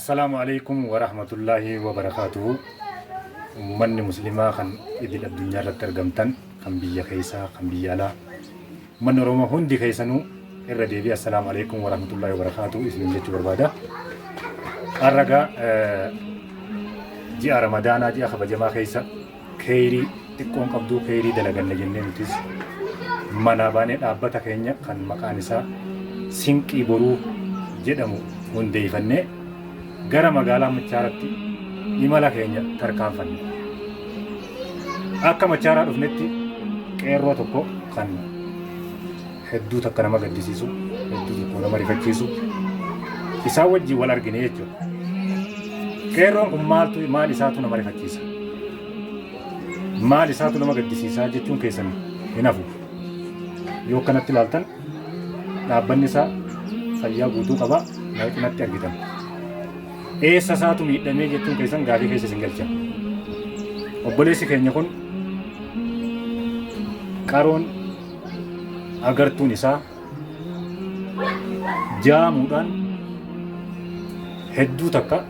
Assalaamu alaikum wa rahmatullaahi wa barakaatuhu. Ummanni muslimaa kan idil addunyaa irratti argamtan, kan biyya keessaa, kan biyya alaa, ummanni Oromoo hundi keessanuu irra deebi'ee assalaamu alaikum wa rahmatullaahi wa barakaatuhu isiniin jechuu barbaada. Har'a gaa ji'a Ramadaanaa ji'a kabajamaa keessa keeyrii xiqqoon qabduu keeyrii dalaganna jennee nutis manaa baanee dhaabbata keenya kan maqaan isaa Sinqii Boruu jedhamu hundeeffannee gara magaalaa Machaaratti imala keenya tarkaanfanne. Akka Machaaraa dhufnetti qeerroo tokko kan hedduu takka nama gaddisiisu, hedduu tokko nama rifachiisu isaan wajjin wal argine jechuudha. Qeerroon kun maaltu maal isaatu nama rifachiisa? Maal isaatu nama gaddisiisaa jechuun keessan hin hafu. Yoo akkanatti ilaaltan dhaabbanni isaa fayyaa guutuu qaba na cinatti argitan. Eessa isaatu miidhamee jechuun keessan gaafii keessa isin galcha. Obboleessi keenya kun qaroon agartuun isaa jaamuudhaan hedduu takka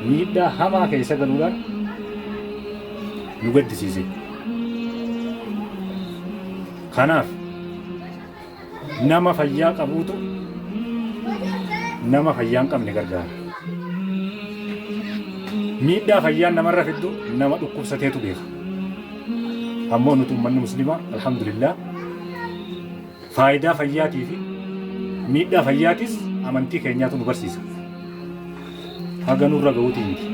miidhaa hamaa keessa galuudhaan nu gaddisiise. Kanaaf nama fayyaa qabuutu nama fayyaa hin qabne gargaara. Miidhaa fayyaan namarra fiddu nama dhukkubsateetu beeka. Ammoo nuti ummanni muslimaa alhamdulillah faayidaa fayyaatii fi miidhaa fayyaatis amantii keenyaatu nu barsiisa. Haga nurra ga'uutii miti.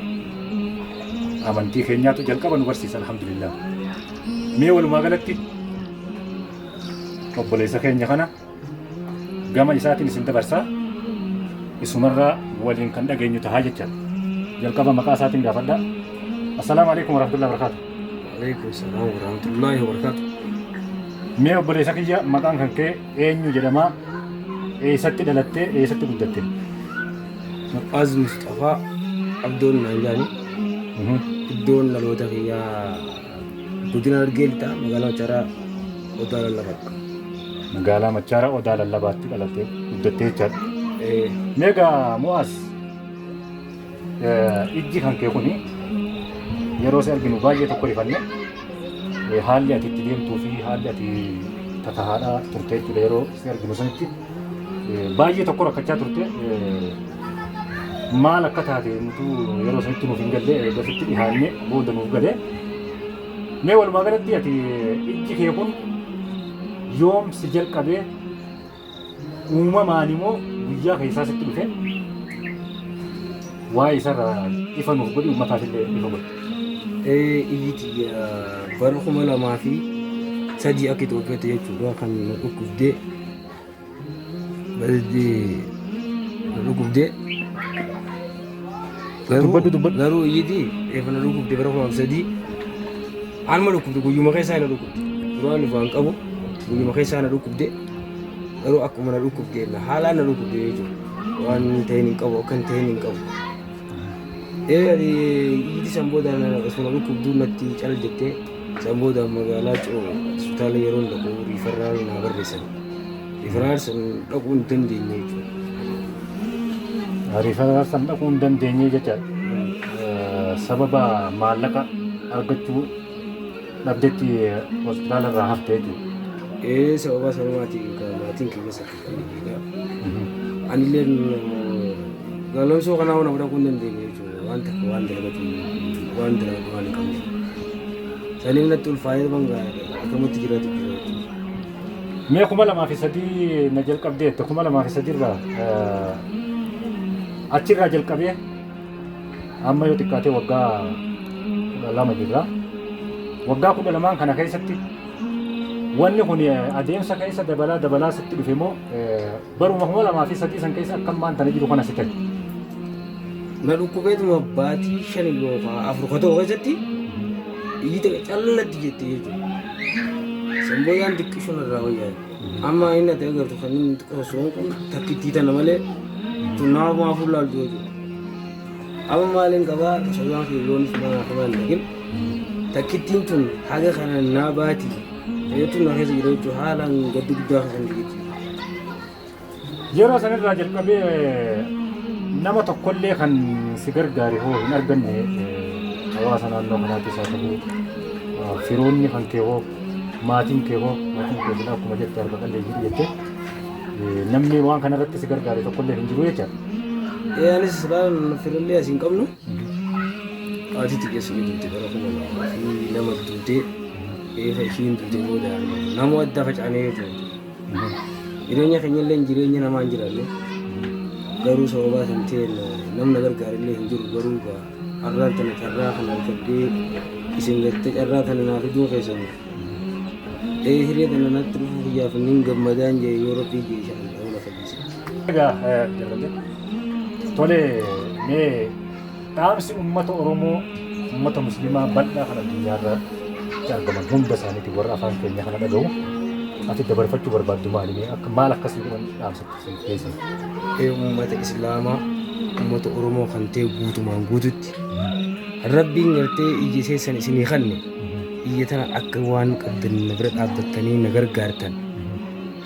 Amantii keenyaatu jalqaba nu barsiisa alhamdulillah. Mee walumaa galatti obboleessa keenya kana gama isaatiin isin dabarsaa isumarraa waliin kan dhageenyu tahaa jechaadha. Jalqaba maqaa isaatiin gaafadhaa. Assalaamu alaikum warahmatullahi wabarakatuh. Alaikum salaam wa rahmatullahi wa barakatuh. Mee obboleessa kiyya maqaan kan kee eenyu jedhama? Eessatti dhalattee eessatti guddatte? Mu'aaz Musxafaa Abdoon naan jedhani. Iddoon dhaloota kiyyaa godina Harargee Lixaa magaalaa Macharaa Odaa Lallabaa. Magaalaa Machaaraa Odaa Lallabaatti dhalattee guddattee jechaadha. Mee egaa Mu'aaz ijji kan kee kuni yeroo si arginu baay'ee tokko rifanne haalli ati itti deemtuu fi haalli ati tatahaadhaa turte jechuudha yeroo si arginu sanitti baay'ee tokko rakkachaa turte maal akka taate nutu yeroo sanitti nuuf hin galle gasitti dhihaanne booda nuuf gale. Mee walumaa galatti ati ijji kee kun yoom si jalqabee uumamaan immoo guyyaa keessaa sitti dhufe waa'ee isarraa ifa nuuf godhi uummataaf illee ifa godhi. Iyyi tiyya bara 2003 akka Itoophiyaatti jechuudha kan na dhukkubdee na dhukkubdee garuu Dubbadhu dubbadhu. Garuu iyyiti eefa na dhukkubde bara 2003 anuma dhukkubde guyyuma keessaa na dhukkubde duraan ifaan qabu guyyuma keessaa na dhukkubde garuu akkuma na dhukkubde na haalaan na dhukkubde jechuudha waan ta'een hin qabu akka hin ta'een hin qabu. Ee ani iyyiti san booda osoo na dhukkubduu natti cal jettee san booda magaalaa coo hospitaala yeroon dhaqu riifarraal naa barreessan. Riifaraal san dhaquu hin dandeenye jechuudha. Riifaraal san dhaquu hin dandeenye jechaadha. Sababa maallaqa argachuu dhabdetti hospitaala irraa hafte jechuudha. Ee sababa sanumaatiin kan maatiin kiyya saffisanii Anillee galamsoo kanaa waan dhaquu hin dandeenye jechuudha. Waan takka waan dalagatu waan dalagatu waan hin qabne. Saniif natti ulfaa'ee banga akkamatti jiraatu jira jechuudha. Mee 2003 na jalqabdee jette 2003 irraa achirraa jalqabee amma yoo xiqqaate waggaa 12 jirra. Waggaa 12n kana keessatti wanni kun adeemsa keessa dabalaa dabalaa sitti dhufe moo baruma 2003 san keessa akka ammaan tana jiru kana si ta'e? Na dhukkubeetuma baatii 5 yookaan 4 ka ta'u keessatti iyyita callatti jette jechuudha. San boodaan xiqqisho narraa wayyaa'e. Amma inni ati agartu kan inni xiqqoo soon kun takkittii tana malee tun nama maafuu laaltu jechuudha. Amma maaliin qabaa sodaan fi loonis mana kanaan dhaqin takkittiin tun haga kana naa baati jechuun na keessa jira jechuudha haalaan gaddi guddaa keessa hin jiru. Yeroo sanirraa jalqabee Nama tokkollee kan si gargaare hoo hin arganne, hawaasa naannoo kanaattis haa ta'u, firoonni kan kee hoo, maatiin kee hoo, maatiin kee silaa akkuma jette harka qalleeyyii jette, namni waan kanarratti si gargaare tokkollee hin jiru jecha. Ee, anis laal firallee as hin qabnu. Haati xiqqeessu ni duute, bara 2002 duute. Eefa ishiin duute booda nama adda facaanee jechuudha. Jireenya keenyallee jireenya namaa hin jiraanne. Garuu sababaa san ta'een namna gargaarellee hin jiru. Garuu egaa har'aan tana carraa kana argadhee isin gartee carraa tana naa fiduu keessan. Ee, hiree tana natti dhufuu kiyyaaf nin gammadaan jee, yoo Rabbii jee inshallah wala fayyisa. Egaa jalqabde. Tole, mee dhaamsi uummata Oromoo, uummata Musliimaa bal'aa kan addunyaarra argaman hunda isaaniitiin, warra afaan keenya kana dhaga'u, ati dabarfachuu barbaaddu maali? Mee akka maal akkasii godhan dhaamsatti si keessan? Ee, uummata Islaamaa, uummata Oromoo kan ta'e guutumaan guututti, Rabbiin gartee ija keessan isinii kanne, ija tana akka waan qabdan na bira dhaabbattanii na gargaartan.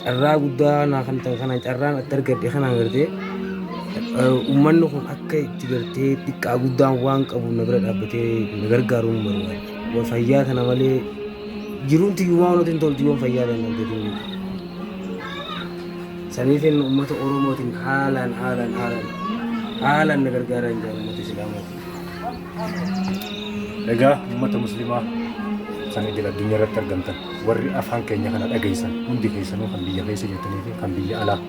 Carraa guddaa naa kan ta'e kana, carraan itti argadhe kanaan gartee uummanni kun akka itti gartee xiqqaa guddaan waan qabu na bira dhaabbatee na gargaaruun barbaada. Wa fayyaa tana malee jiruun tiyyuu waan nuti hin toltu yoon fayyaa tana argatin. Saniifin uummata Oromootiin haalaan haalaan haalaan haalaan na gargaaraa hin jiran uummata Islaamaatiin. Egaa uummata Musliimaa kan idil addunyaa irratti argamtan, warri afaan keenya kana dhageessan hundi keessanuu, kan biyya keessa jirtanii fi kan biyya alaa,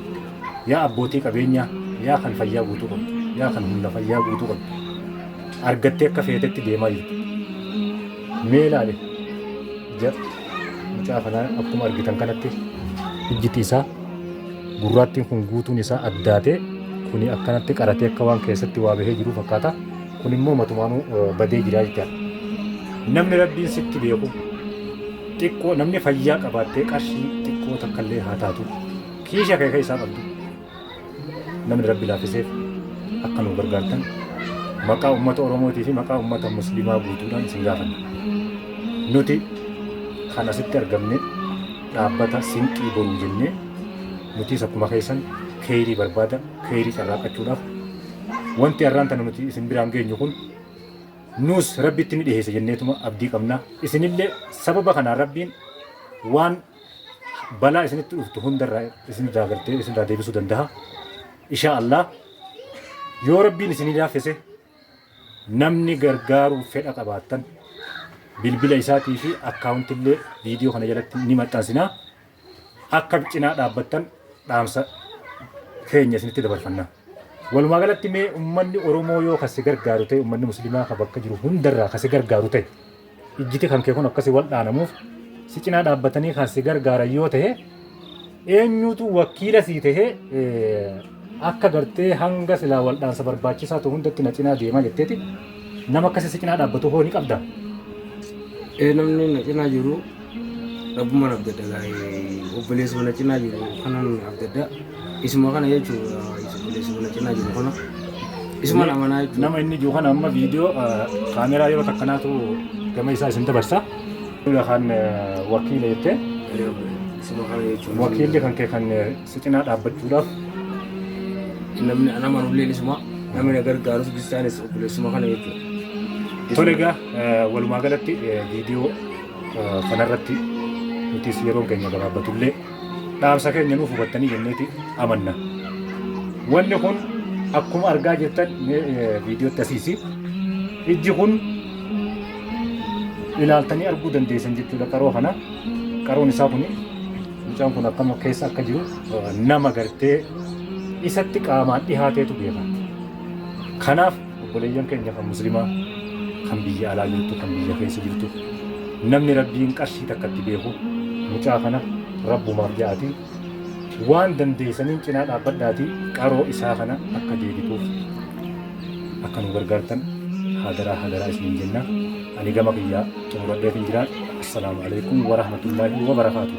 yaa abbootii qabeenyaa, yaa kan fayyaa guutuu qabdu, yaa kan humna fayyaa guutuu qabdu argattee akka feetetti deemaa jirtu, mee ilaali, ija mucaa kanaa akkuma argitan kanatti ijjiti isaa gurraattiin kun guutuun isaa addaatee, kuni akkanatti qaratee akka waan keessatti waa bahee jiru fakkaata. Kun immoo matumaanuu badee jira jechaadha. Namni Rabbiin sitti beeku xiqqoo, namni fayyaa qabaattee qarshii xiqqoo takka illee haa taatu kiisha kee keessaa qabdu, namni Rabbi laaffiseef akka nu gargaartan maqaa uummata Oromootii fi maqaa uummata Musliimaa guutuudhaan isin gaafanna. Nuti kan asitti argamne dhaabbata Sinqii Boruu jennee, nutis akkuma keessan keeyrii barbaada, keeyrii carraaqachuudhaaf wanti har'aan tana nuti isin biraan geenyu kun nuus Rabbitti ni dhiheessa jenneetuma abdii qabna. Isinillee sababa kanaan Rabbiin waan balaa isinitti dhuftu hundarraa isinirraa gartee isinirraa deebisuu danda'a. Insha Allah yoo Rabbiin isinii laaffise, namni gargaaruu fedha qabaattan bilbila isaatii fi akkaawuntillee viidiyoo kana jalatti ni maxxansinaa. Akka cinaa dhaabbattan dhaamsa keenya isinitti dabarfanna. Walumaa galatti mee uummanni Oromoo yoo kasi gargaaru ta'e, uummanni Musliimaa kan bakka jiru hundarraa kasi gargaaru ta'e, ijjiti kan kee kun akkasi wal dhaanamuuf si cinaa dhaabbatanii kan si gargaaran yoo ta'e, eenyutu wakiila sii ta'e akka gartee hanga silaa wal dhaansa barbaachisaa ta'u hundatti na cinaa deemaa jetteeti nama akkasi si cinaa dhaabbatu hoo ni qabda? Ee, namni na cinaa jiru Rabbumaan abdadha gaa'ee, obboleessuma na cinaa jiru kanan abdadha. Isuma kana jechuudha, obboleessuma na cinaa jiru kana. Isuma amanaa jechuudha. Nama inni jiru kana amma viidiyoo kaameraa yeroo takkanaatu gama isaa isin dabarsa. Kan wakiila jettee? Isuma kana jechuudha. Wakiilli kan kee kan si cinaa dhaabbachuudhaaf. Namni an amanulleen isuma, namni na gargaarus bistaanis obboleessuma kana jechuudha. Tole, egaa walumaa galatti viidiyoo kanarratti nutis yeroon keenya gabaabbatullee dhaamsa keenya nuuf hubattanii jenneeti amanna. Wanni kun akkuma argaa jirtan viidiyootti asiisi. Ijji kun ilaaltanii arguu dandeessan jechuudha qaroo kana. Qaroon isaa kuni, mucaan kun akkam keessa akka jiru nama gartee isatti qaamaan dhihaateetu beeka. Kanaaf obboleeyyan keenya kan Muslimaa, kan biyya alaa jirtu, kan biyya keessa jirtu, namni Rabbiin qarshii takkatti beeku mucaa kana Rabbumaaf ja'atii waan dandeessaniin cinaa dhaabbadhaatii qaroo isaa kana akka deebituuf akka nu gargaartan hadaraa hadaraa isiniin jenna. Ani gama kiyyaa xumuradheetiin jira. Assalaamu alaikum warahmatullaahi wabarakaatuh.